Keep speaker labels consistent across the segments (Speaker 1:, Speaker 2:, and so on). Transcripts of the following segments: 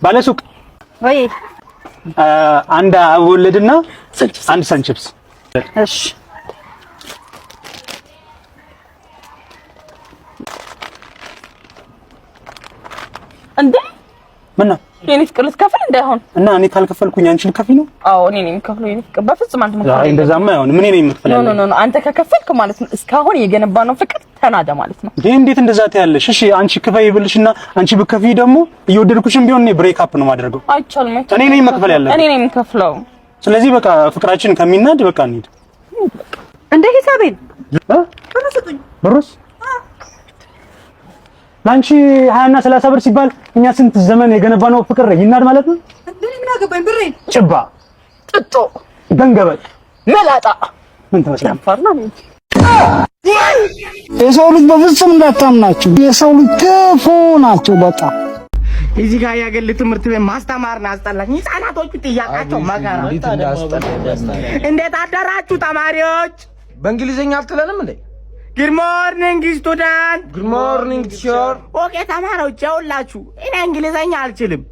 Speaker 1: ባለሱቅ።
Speaker 2: ወይ።
Speaker 1: አንድ አቦወለድና አንድ ሰንቺፕስ።
Speaker 2: እሺ።
Speaker 3: እንዴ?
Speaker 1: ምን ነው?
Speaker 3: የኔ ፍቅር፣ ልትከፍል እንዳይሆን።
Speaker 1: እና እኔ ካልከፈልኩኝ አንቺ ልከፊ ነው?
Speaker 3: አዎ፣ እኔ ነኝ የምከፍለው። የኔ ፍቅር፣ በፍጹም አንተ መክፈል
Speaker 1: አይ፣ እንደዛማ አይሆንም። እኔ ነኝ የምከፍለው።
Speaker 3: No, no, no፣ አንተ ከከፈልክ ማለት ነው እስካሁን የገነባነው ፍቅር ተናደ ማለት ነው።
Speaker 1: እንዴ፣ እንዴት እንደዛ ትያለሽ? እሺ፣ አንቺ ክፈይ ብልሽና አንቺ ብከፊ ደግሞ እየወደድኩሽም ቢሆን እኔ break up ነው የማደርገው።
Speaker 3: አይቻልም።
Speaker 1: እኔ ነኝ መክፈል ያለብኝ።
Speaker 3: እኔ ነኝ የምከፍለው።
Speaker 1: ስለዚህ በቃ ፍቅራችን ከሚናድ በቃ እንሂድ።
Speaker 2: እንደ ሂሳቤን
Speaker 1: ብሩስ ለአንቺ 20 እና 30 ብር ሲባል እኛ ስንት ዘመን የገነባነው ፍቅር ይናድ ማለት ነው።
Speaker 2: እንዴ፣ ምን አገባኝ ብሬን።
Speaker 1: ጭባ።
Speaker 3: ጥጦ።
Speaker 1: ደንገበጥ።
Speaker 3: መላጣ።
Speaker 1: ምን ትመስላለህ?
Speaker 3: ደፋር ነው።
Speaker 4: የሰው ልጅ በፍጹም እንዳታምናቸው። የሰው ልጅ ክፉ ናቸው በጣም።
Speaker 5: እዚህ ጋር የግል ትምህርት ቤት ማስተማርን አስጠላኝ። ህጻናቶቹ ጥያቄያቸው መከራ። እንዴት አደራችሁ ተማሪዎች?
Speaker 6: በእንግሊዝኛ አትለንም እንዴ?
Speaker 5: Good morning, student።
Speaker 6: Good morning, teacher።
Speaker 5: Okay ተማሪዎች፣ ይኸውላችሁ እኔ እንግሊዘኛ አልችልም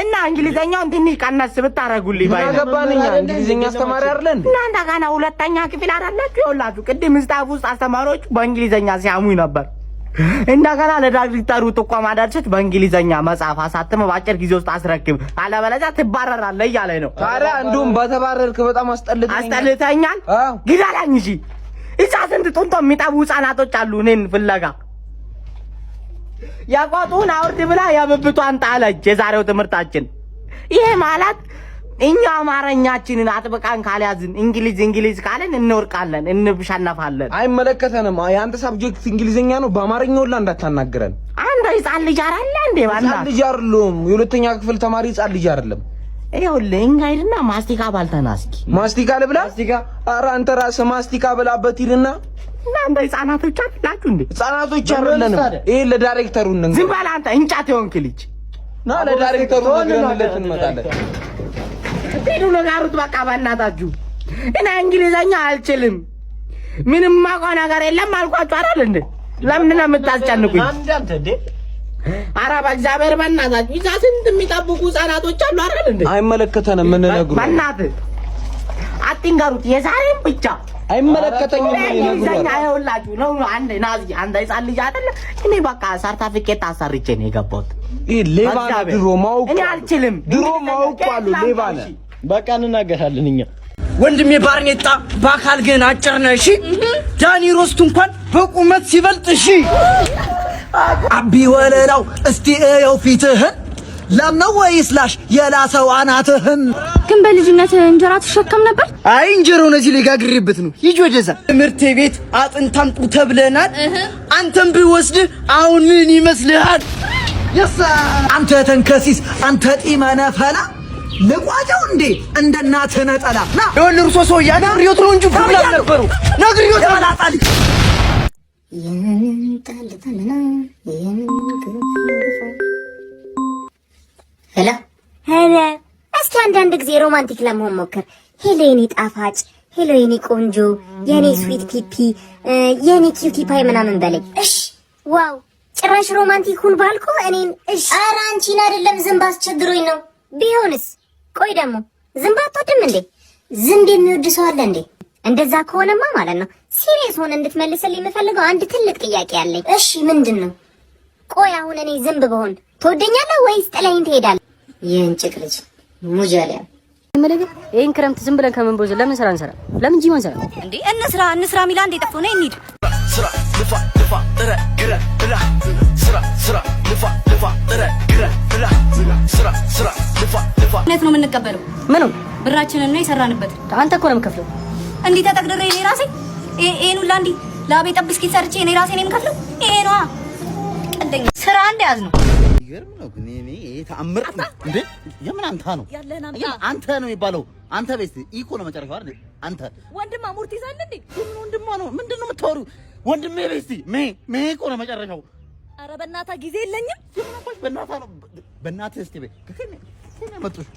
Speaker 5: እና እንግሊዘኛውን ትንሽ ቀነስ ብታረጉልኝ ባይ ነኝ።
Speaker 6: ገባን እኛ፣ እንግሊዝኛ አስተማሪ አይደለ እንዴ?
Speaker 5: እናንተ ገና ሁለተኛ ክፍል አይደላችሁ? ይኸውላችሁ ቅድም staff ውስጥ አስተማሪዎቹ በእንግሊዘኛ ሲያሙኝ ነበር። እንደገና ለዳይሬክተሩ ጥቆማ ደርሶት በእንግሊዘኛ መጽሐፍ አሳትመህ በአጭር ጊዜ ውስጥ አስረክብ፣ አለበለዚያ ትባረራለህ እያለኝ ነው።
Speaker 6: ታዲያ እንዲሁም በተባረርክ በጣም አስጠልተኛል።
Speaker 5: አስጠልተኛል።
Speaker 6: አዎ።
Speaker 5: ግደለኝ እንጂ። እዛ ስንት ጡንቶ የሚጠቡ ህጻናቶች አሉ እኔን ፍለጋ። የቆጡን አውርድ ብላ የብብቷን ጣለች። የዛሬው ትምህርታችን ይሄ ማለት እኛ አማርኛችንን አጥብቀን ካልያዝን፣ እንግሊዝ እንግሊዝ ካልን እንወርቃለን፣ እንሸነፋለን።
Speaker 6: አይመለከተንም። የአንተ subject እንግሊዝኛ ነው። በአማርኛ ሁላ እንዳታናግረን።
Speaker 5: አንተ ህጻን ልጅ አይደለ እንዴ?
Speaker 6: ህጻን
Speaker 5: በእናትህ።
Speaker 6: ልጅ አይደለሁም። የሁለተኛ ክፍል ተማሪ ህጻን ልጅ አይደለም።
Speaker 5: ይኸውልህ እኛ ሂድና ማስቲካ ባልተና እስኪ።
Speaker 6: ማስቲካ ልብላ? ኧረ አንተ ራስህ ማስቲካ ብላበት ሂድና።
Speaker 5: እናንተ ህጻናቶች አይደላችሁ እንዴ?
Speaker 6: ህጻናቶች አይደለንም። ይሄ ለዳይሬክተሩ እንንገር።
Speaker 5: ዝም በል አንተ እንጨት የሆንክ ልጅ።
Speaker 6: ና፣ ለዳይሬክተሩ ነግረንለት እንመጣለን።
Speaker 5: ሂዱ ንገሩት በቃ በእናታችሁ። እኔ እንግሊዘኛ አልችልም። ምንም ማውቀው ነገር የለም አልኳችሁ አይደል እንዴ? ለምንድን ነው የምታስጨንቁኝ? ኧረ በእግዚአብሔር በእናታችሁ፣ እዛ ስንት የሚጠብቁ ህጻናቶች አሉ አይደል እንዴ?
Speaker 6: አይመለከተንም። ምን ነግሩ
Speaker 5: በእናትህ አትንገሩት፣ የዛሬም ብቻ።
Speaker 6: አይመለከተኝም።
Speaker 5: እኔ እንግሊዘኛ
Speaker 6: ነግሩ
Speaker 5: ይኸውላችሁ ነው። አንድ ናዚ አንድ ህጻን ልጅ አይደለ? እኔ በቃ ሰርተፊኬት አሰርቼ ነው የገባሁት።
Speaker 6: ይሄ ሌባ ነህ። ድሮ ማውቅ
Speaker 5: እኔ አልችልም።
Speaker 6: ድሮ ማውቅ አሉ ሌባ ነህ።
Speaker 7: በቃ እንናገራለን እኛ።
Speaker 8: ወንድሜ ባርኔጣ፣ በአካል ግን አጭር ነህ። እሺ፣ ዳኒ ሮስቱ እንኳን በቁመት ሲበልጥ። እሺ፣ አቢ ወለላው፣ እስቲ እየው ፊትህን፣ ላም ነው ወይስ ላሽ የላሰው አናትህን?
Speaker 9: ግን በልጅነት እንጀራ ትሸከም ነበር?
Speaker 8: አይ፣ እንጀራውን እዚህ ላይ ጋግሬበት ነው። ሂጅ ወደዛ። ትምህርት ቤት አጥንት አምጡ ተብለናል። አንተም ብወስድህ አሁን ምን ይመስልሃል?
Speaker 4: የሳ አንተ ተንከሲስ፣ አንተ ጢመ ነፈላ፣ ልቋጨው እንዴ እንደ እናትህ ነጠላ ና።
Speaker 8: ይኸውልህ እርሶ ሰውዬ፣ ነግሬዎት ነው እንጂ ብላ ነበሩ ነግሬዎት ነው።
Speaker 4: የመላጣ ልጅ።
Speaker 10: የምን ጣል ተመና የምን ግፍ ግፋ። Hello, hello። እስኪ አንዳንድ ጊዜ romantic ለመሆን ሞክር። Hello የኔ ጣፋጭ፣ hello የኔ ቆንጆ፣ የኔ sweet pea pea፣ የኔ cutie pie ምናምን በለኝ። እሺ። Wow፣ ጭራሽ romantic ሁን ባልኩ እኔን እሺ። ኧረ አንቺን አይደለም፣ ዝንብ አስቸግሮኝ ነው። ቢሆንስ? ቆይ ደግሞ ዝንብ አትወድም እንዴ? ዝንብ የሚወድ ሰው አለ እንዴ? እንደዛ ከሆነማ ማለት ነው serious ሆነ እንድትመልስልኝ የምፈልገው አንድ ትልቅ ጥያቄ አለኝ። እሺ፣ ምንድን ነው? ቆይ አሁን እኔ ዝንብ ብሆን ትወደኛለህ ወይስ ጥለኸኝ ትሄዳለህ? ይህን ጭቅ ልጅ ሙጀሊያ።
Speaker 11: ይህን ክረምት ዝም ብለን ከምንቦዝ ለምን ስራ እንሰራ? ለምን ጂም አንሰራ?
Speaker 9: እንዴ፣ እንስራ እንስራ ሚላ እንዴ ጠፍቶ ነው፣ እንሂድ።
Speaker 12: ስራ፣ ልፋ ልፋ፣ ጥረ ግረ ብላ። ስራ ስራ፣ ልፋ ልፋ፣ ጥረ ግረ ብላ። ስራ ስራ፣ ልፋ ልፋ።
Speaker 9: እውነት ነው የምንቀበለው?
Speaker 11: ምኑ?
Speaker 9: ብራችንን ነው የሰራንበት።
Speaker 11: አንተ እኮ ነው የምከፍለው።
Speaker 9: እንዲህ ተጠቅድሬ እኔ ራሴ ይሄን ሁላ እንዲህ ላቤ ጠብ እስኪ ሰርቼ እኔ ራሴ ነው የምከፍለው። ይሄ ነዋ ቀልደኛ ስራ እንደያዝ ነው።
Speaker 13: ይገርም ነው ግን እኔ ይሄ ተአምር ነው እንዴ! የምን አንተ ነው?
Speaker 9: ያለህን አምጣ።
Speaker 13: አንተ ነው የሚባለው። አንተ ቤት ኢኮ ነው መጨረሻው አይደል? አንተ
Speaker 9: ወንድማ ሙርት ይዛል እንዴ?
Speaker 13: ምን ወንድማ ነው? ምንድን ነው የምታወሪው? ወንድሜ ቤስቲ ሜ ሜ እኮ ነው መጨረሻው።
Speaker 9: ኧረ በእናትህ ጊዜ የለኝም።
Speaker 13: የምን አባሽ በእናትህ ነው? በእናትህ እስቲ ቤ ከከኔ መጡሽ።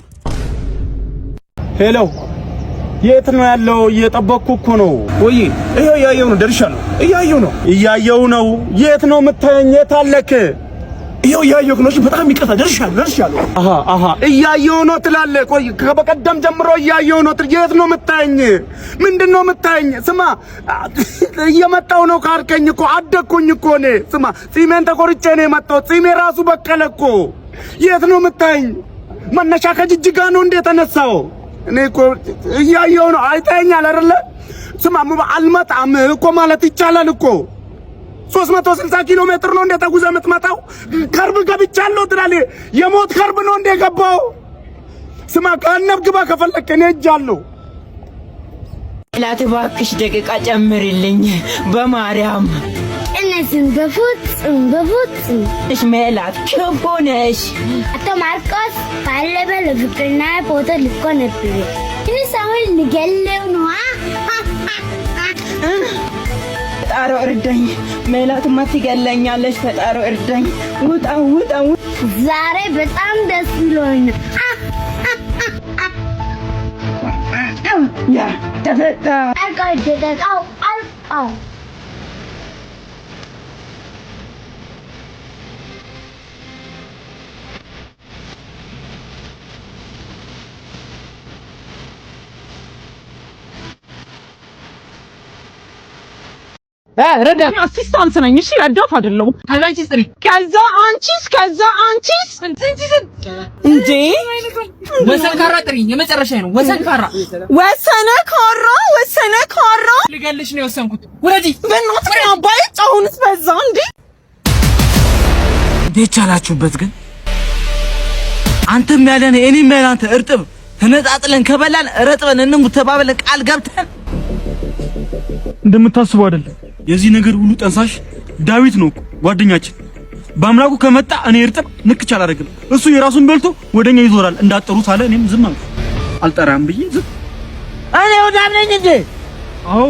Speaker 1: Hello፣ የት ነው ያለው? እየጠበቅኩ እኮ ነው።
Speaker 6: ወይ፣ ይኸው እያየሁ ነው፣ ደርሻለሁ። እያየሁ ነው።
Speaker 1: እያየሁ ነው። የት ነው የምታየኝ? የት አለክ? ይኸው እያየሁ ነው። እሺ በጣም ይቅርታ፣ ደርሻለሁ፣ ደርሻለሁ። አሃ አሃ፣ እያየሁ ነው ትላለህ። ቆይ ከበቀደም ጀምሮ እያየሁ ነው። የት ነው የምታየኝ? ምንድን ነው የምታየኝ? ስማ እየመጣሁ ነው ካልከኝ እኮ አደግኩኝ እኮ እኔ። ስማ ጺሜን ተቆርጬ ነው የመጣሁት። ጺሜ ራሱ በቀለ እኮ። የት ነው የምታየኝ? መነሻ ከጅጅጋ ነው እንዴ የተነሳው? እኔ እኮ እያየሁ ነው። አይተኸኛል አይደለ? ስማ አልመጣም እኮ ማለት ይቻላል እኮ። 360 ኪሎ ሜትር ነው እንደ ተጉዘህ የምትመጣው። ከርብ ገብቻለሁ ትላለህ። የሞት ከርብ ነው እንደ የገባው። ስማ ገሃነም ግባ ከፈለክ፣ እኔ እጃለሁ።
Speaker 5: ላት እባክሽ ደቂቃ ጨምሪልኝ በማርያም።
Speaker 10: እነሱን በፍጹም በፍጹም።
Speaker 5: እሽ ሜላት ክፉ ነሽ።
Speaker 10: አቶ ማርቆስ ባለፈ ለፍቅርና ፎቶ ልኮ ነበር። እኔስ አሁን ልገለው ነው።
Speaker 5: ፈጣሪ እርዳኝ። ሜላትማ ትገለኛለች። ፈጣሪ እርዳኝ። ውጣ ውጣ።
Speaker 10: ዛሬ በጣም ደስ ብሎኝ ነው።
Speaker 5: ያ ተፈታ።
Speaker 10: አልቃው ደቂቃው አልቃው።
Speaker 3: ረዳት assistant ነኝ። እሺ ረዳት አይደለሁም። ከዛ አንቺስ ጥሪ፣ ከዛ አንቺስ፣ ከዛ አንቺስ እንዴ
Speaker 14: ወሰን ካራ ጥሪ። የመጨረሻ ነው። ወሰን ካራ፣
Speaker 3: ወሰነ ካራ፣ ወሰነ ካራ።
Speaker 14: ልገልሽ ነው የወሰንኩት። ውረጂ
Speaker 3: በእናትህ አባይ። አሁንስ በዛ እንዴ።
Speaker 6: እንዴት ቻላችሁበት ግን? አንተም ያለን እኔም ያለ አንተ እርጥብ ተነጣጥለን ከበላን ረጥበን እንሙት ተባብለን ቃል ገብተን።
Speaker 1: እንደምታስበው አይደለም። የዚህ ነገር ሁሉ ጠንሳሽ ዳዊት ነው እኮ ጓደኛችን። በአምላኩ ከመጣ እኔ እርጥብ ንክች አላደርግም። እሱ የራሱን በልቶ ወደኛ ይዞራል። እንዳጠሩት አለ። እኔም ዝም አልኩ። አልጠራም ብዬ ዝም።
Speaker 5: እኔ ሆዳም ነኝ እንዴ?
Speaker 1: አዎ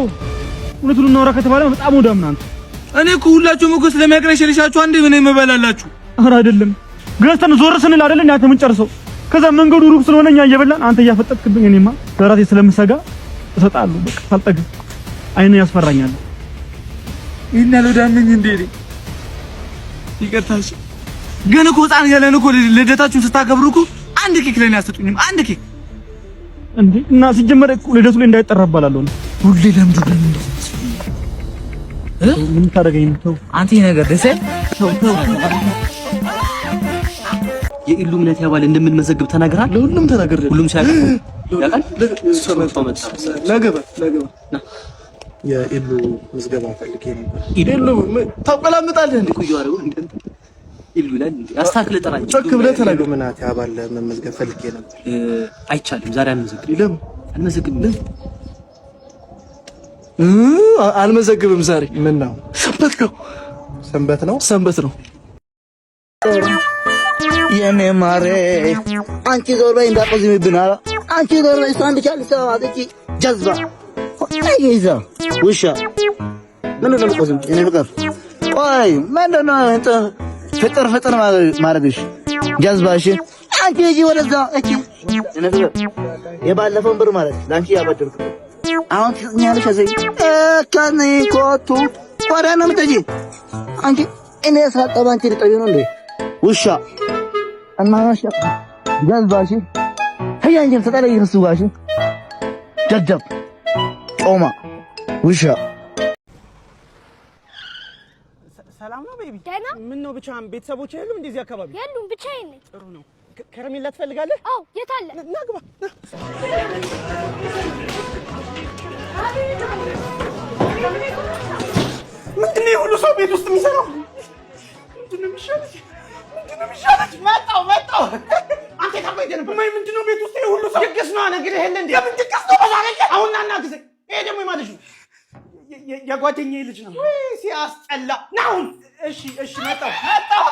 Speaker 1: እውነቱን እናውራ ከተባለ በጣም ሆዳም ነህ አንተ።
Speaker 6: እኔ እኮ ሁላችሁም እኮ ስለሚያቅለሸልሻችሁ አንዴ ምን የምበላላችሁ።
Speaker 1: ኧረ አይደለም፣ ገዝተን ዞር ስንል አይደለ እንዴ አንተ የምንጨርሰው። ከዛ መንገዱ ሩቅ ስለሆነ እኛ እየበላን አንተ እያፈጠጥክብኝ፣ እኔማ ለራሴ ስለምሰጋ እሰጣለሁ። በቃ ሳልጠግብ አይን ያስፈራኛል።
Speaker 6: ይሄን ያህል ሆዳም ነኝ እንዴ? እኔ ይቅርታ። እሺ ግን እኮ ህፃን እያለን እኮ ልደታችሁን ስታከብሩ እኮ አንድ ኬክ ለኔ አትሰጡኝም። አንድ ኬክ።
Speaker 1: እንዴ እና ሲጀመር እኮ ልደቱ ላይ እንዳይጠራ እባላለሁ ነው።
Speaker 6: ሁሌ ለምንድን ነው እንደዚህ?
Speaker 1: ምን ታደርገኝ ነው? ተው።
Speaker 6: አንተ ይሄ ነገር ደስ አይልም። ተው ተው።
Speaker 7: የኢሉሚናቲ አባል እንደምንመዘግብ ተናግራል።
Speaker 6: ለሁሉም ተናግሬ
Speaker 7: ሁሉም ሲያውቅ ያውቃል። ሰው መጣ።
Speaker 6: ለገባ ለገባ
Speaker 1: የኢሉ ምዝገባ ፈልጌ ነበር።
Speaker 6: ኢሉ ታቆላምጣለህ እንዴ?
Speaker 7: ቆዩ አረው እንዴ ኢሉ ይላል እንዴ? አስተካክለህ ጥራኝ።
Speaker 6: ጮክ ብለህ ተናገር።
Speaker 1: ኢሉሚናቲ አባል መመዝገብ ፈልጌ ነበር።
Speaker 7: አይቻልም። ዛሬ አንመዘግብም።
Speaker 6: ለምን
Speaker 7: አንመዘግብም?
Speaker 6: አልመዘግብም ዛሬ።
Speaker 1: ምን ነው?
Speaker 6: ሰንበት ነው።
Speaker 1: ሰንበት ነው።
Speaker 6: ሰንበት ነው።
Speaker 4: የኔ ማሬ አንቺ ዞር በይ እንዳቆዝሚብን። ኧረ አንቺ ዞር በይ። እሷን ብቻ ልሰማት እቺ ጀዝባ ይዛ ውሻ ምንድን ነው የምትቆዝም? የኔ ፍቅር ቆይ ምንድን ነው እንትን ፍጥር ፍጥር ማድረግሽ ጀዝባ? እሺ አንቺ ሂጂ ወደዛ። እቺ የኔ ፍቅር የባለፈውን ብር ማለት ለአንቺ ያበደርኩት አሁን ትሰጥኛለሽ? እዚህ ከኔ ኮቱ ወዲያ ነው የምትሄጂ አንቺ። እኔ ሳጠባ አንቺ ልጠቢ ነው እንዴ ውሻ? እናሽ ጀዝባ። እሺ هيا አንቺም ተጣለይ ከሱ ጋር። እሺ ደደብ ጮማ ውሻ።
Speaker 5: ሰላም ነው baby?
Speaker 10: ደህና።
Speaker 5: ምን ነው ብቻህን? ቤተሰቦች የሉም እንደዚህ አካባቢ?
Speaker 10: የሉም፣ ብቻዬን ነኝ።
Speaker 5: ጥሩ ነው። ከረሜላ ትፈልጋለህ?
Speaker 10: አዎ፣ የት አለ?
Speaker 5: ና ግባ። ና። ምንድን ነው የሁሉ ሰው ቤት ውስጥ የሚሰራው? ምንድን ነው የሚሻለኝ? ምንድን ነው የሚሻለኝ? መጣሁ መጣሁ። አንተ የት አባይ ነበር? ማይ ምንድን ነው ቤት ውስጥ ይሄ ሁሉ ሰው? ድግስ ነው ነግሬህ የለ እንዴ? የምን ድግስ ነው? በዛሬ ቀን? አሁን ና እና ግዘኝ። ይሄ ደግሞ የማን ልጅ ነው? የጓደኛዬ ልጅ ነው። ውይ ሲያስጠላ። ና አሁን። እሺ እሺ፣ መጣሁ መጣሁ።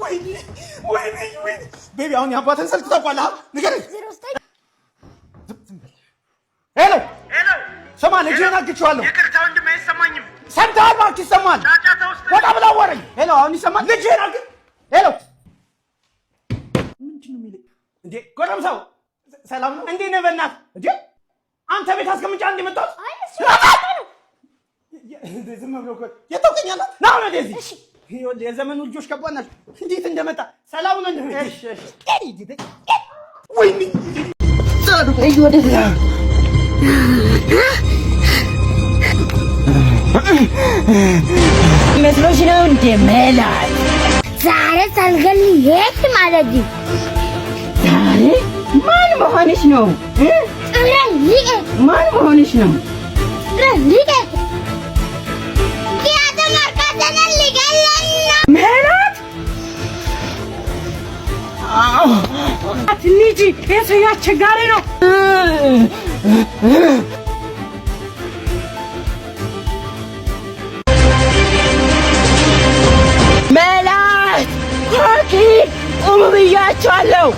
Speaker 5: ወይኔ ወይኔ ወይኔ። Baby አሁን የአባትህን ስልክ ታውቀዋለህ? ንገረኝ። Hello
Speaker 15: Hello፣
Speaker 5: ስማ፣ ልጅህን አግቼዋለሁ።
Speaker 15: ይቅርታ ወንድሜ አይሰማኝም።
Speaker 5: ሰምተሃል? እባክህ ይሰማል።
Speaker 15: ጫጫታ ውስጥ
Speaker 5: ወጣ ብላ አዋራኝ። Hello አሁን ይሰማል? ልጅህን hello ምንድን ነው የሚለኝ? እንዴ ጎረምሳው ሰላም ነው? እንዴት ነህ? በእናትህ እንዴ አንተ ቤት አስቀምጫ እንደ መጣሁት።
Speaker 10: አይ እሱ
Speaker 5: ዝም ብሎ እኮ የት ታውቀኛለህ? ና አሁን ወደዚህ።
Speaker 13: ይኸውልህ የዘመኑ ልጆች ከባድ ናቸው። እንዴት እንደመጣ ሰላም ነው። እሺ እሺ። ወይኔ
Speaker 5: ወደዛ መስሎሽ ነው እንደ መላት
Speaker 10: ዛሬ ሳልገል የት ማለት
Speaker 5: ዛሬ ማን መሆንሽ ነው? ማን መሆንሽ ነው? ምህረት አትኒጂ፣ የሰው አስቸጋሪ ነው። መላት ኮኪ ቁሙ ብያቸዋለሁ።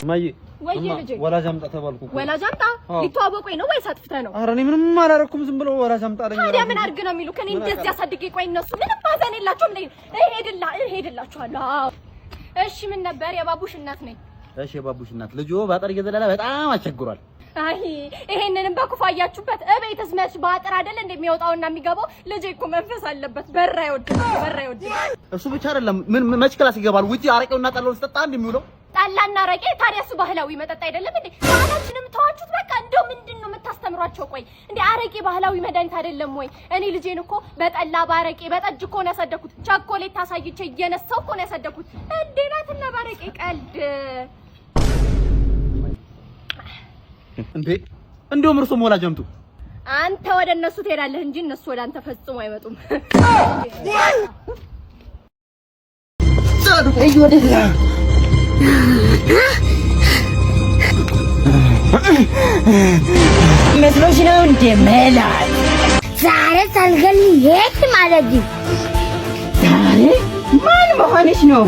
Speaker 6: እማዬ
Speaker 9: ወይዬ ልጄ።
Speaker 6: ወላጅ አምጣ ተባልኩ እኮ።
Speaker 9: ወላጅ አምጣ?
Speaker 6: አዎ።
Speaker 9: ሊተዋወቁኝ ነው ወይስ አጥፍተህ ነው?
Speaker 6: ኧረ እኔ ምንም አላደረኩም። ዝም ብሎ ወላጅ አምጣ አለኝ።
Speaker 9: ታዲያ ምን አድርግ ነው የሚሉ? ከኔ እንደዚህ አሳድጌ፣ ቆይ እነሱ ምንም ማዘን የላቸውም። እኔ እሄድላችኋለሁ። አዎ እሺ። ምን ነበር? የባቡሽ እናት ነኝ።
Speaker 13: እሺ የባቡሽ እናት፣ ልጁ በአጥር እየዘለለ በጣም አስቸግሯል።
Speaker 9: አይ ይሄንንም በክፉ አያችሁበት። እቤትስ መች በአጥር አይደል እንደሚወጣውና የሚገባው? ልጄ እኮ መንፈስ አለበት። በር አይወድም፣ በር አይወድም።
Speaker 13: እሱ ብቻ አይደለም፣ ምን መች class ይገባል? ውጪ አረቄውና ጠላውን ሲጠጣ እንደሚውለው።
Speaker 9: ጠላና አረቄ ታዲያ እሱ ባህላዊ መጠጥ አይደለም እንዴ? ባህላችንም ተዋችሁት። በቃ እንደው ምንድን ነው የምታስተምሯቸው? ቆይ እንዴ አረቄ ባህላዊ መድኃኒት አይደለም ወይ? እኔ ልጄን እኮ በጠላ በአረቄ በጠጅ እኮ ነው ያሳደግኩት። ቸኮሌት አሳይቼ እየነሳው እኮ ነው ያሳደግኩት። እንዴ ናትና በአረቄ ቀልድ
Speaker 13: እንዴ እንደውም እርሶም ወላጅ አምጡ።
Speaker 9: አንተ ወደ እነሱ ትሄዳለህ እንጂ እነሱ ወደ አንተ ፈጽሞ አይመጡም።
Speaker 5: ወደዛ መስሎሽ ነው እንደ መላት
Speaker 10: ዛሬ ሳልገል የት ማለት
Speaker 5: ዛሬ ማን መሆንሽ ነው?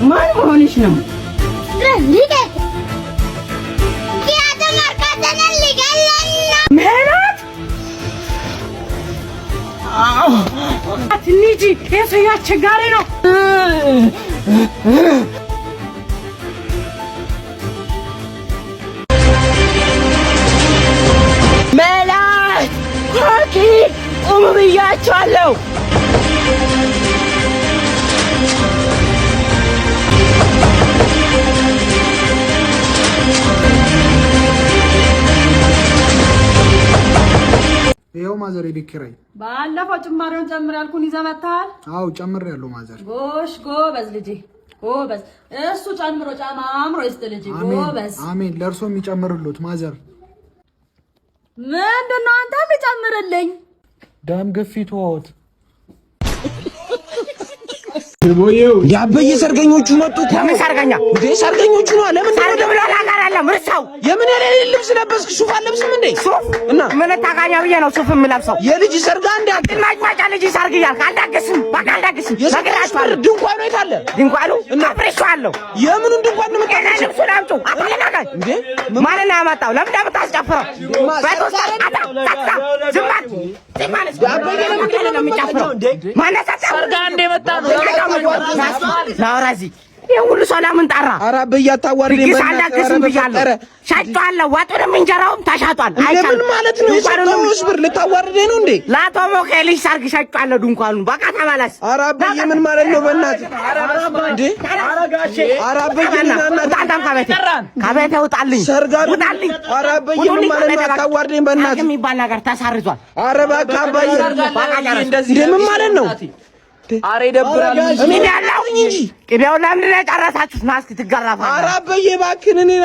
Speaker 5: ማን መሆንሽ ነው? ምህረት አትኒጂ፣ የሰው አስቸጋሪ ነው። መላት ኮኪ ቁሙ ብያቸዋለሁ።
Speaker 15: ይኸው ማዘር የቤት ኪራይ።
Speaker 2: ባለፈው ጭማሪውን ጨምር ያልኩን ይዘህ መጥተሃል።
Speaker 15: አዎ ጨምሬያለሁ ማዘር።
Speaker 2: ጎሽ ጎበዝ ልጄ ጎበዝ። እሱ ጨምሮ ጨማምሮ ይስጥ ልጄ ጎበዝ።
Speaker 15: አሜን። ለእርሶ የሚጨምርሉት ማዘር።
Speaker 2: ምንድን ነው አንተ የሚጨምርልኝ?
Speaker 15: ደም ግፊት ውሃዎት።
Speaker 8: ያበየ ሰርገኞቹ መጡ እኮ።
Speaker 5: ለምን ሰርገኛ?
Speaker 8: እንዴ ሰርገኞቹ ነው። ለምን
Speaker 5: ሰርግ ብሎ ነገር የለም። እርሳው።
Speaker 8: የምን የሌሊት ልብስ ለበስክ? ሱፍ አለብስም እንዴ?
Speaker 5: ሱፍ
Speaker 8: እና
Speaker 5: ምን ታውቃለህ ብዬ ነው ሱፍ የምለብሰው።
Speaker 8: የልጅ ሰርግ አንዴ አንተ
Speaker 5: ማጭማጫ ልጅ ሰርግ እያልክ አልዳግስም። በቃ አልዳግስም። ነግራችኋለሁ።
Speaker 8: ድንኳኑ የት አለ?
Speaker 5: ድንኳኑ አፍርሼዋለሁ።
Speaker 8: የምኑን ድንኳን ነው የምታፈርሰው?
Speaker 5: ልብሱን አምጡ። አትናገር
Speaker 8: እንዴ
Speaker 5: ማንን ነው ያመጣው? ለምን እንደምታስጨፍረው? ቤት ውስጥ አታ ታታ ዝም በል ዝም በል።
Speaker 8: አበየ ለምንድን ነው
Speaker 5: የሚጨፍረው? ማነው ሰጠው?
Speaker 8: ሰርግ አንዴ መጣ ነው።
Speaker 5: ላውራ እዚህ ይሄ ሁሉ ሰው ለምን ጠራ?
Speaker 8: ኧረ አበየ አታዋርደኝ።
Speaker 5: ድግስ
Speaker 8: በእናትህ።
Speaker 5: አልዳግስም
Speaker 8: ኧረ
Speaker 5: ብያለሁ።
Speaker 8: በፈጠረ።
Speaker 5: ሸጬዋለሁ። ወጡንም እንጀራውም ተሸጧል።
Speaker 8: እንዴ ምን ማለት ነው? የሰጠሁስ ብር ልታዋርደኝ ነው እንዴ?
Speaker 5: ለአቶ ሞኬ ልጅ ሰርግ ሸጬዋለሁ ድንኳኑን። በቃ ተመለስ።
Speaker 8: ኧረ አበየ ምን ማለት ነው? በእናትህ እንዴ! ኧረ አበየ ምን
Speaker 5: አንተም ከቤቴ ከቤቴ ውጣልኝ፣ ውጣልኝ።
Speaker 8: ኧረ አበየ ምን ማለት ነው? አታዋርደኝ በእናትህ።
Speaker 5: ሰርግ የሚባል ነገር ተሰርዟል።
Speaker 8: ኧረ እባክህ አባዬ እንዴ ምን ማለት ነው?
Speaker 6: ኧረ ይደብራል።
Speaker 5: ምን ያለው እንጂ ቅቤውን ለምንድን ነው የጨረሳችሁት? ና እስኪ ትገረፋለህ።
Speaker 8: ኧረ አበየ እባክህን እኔን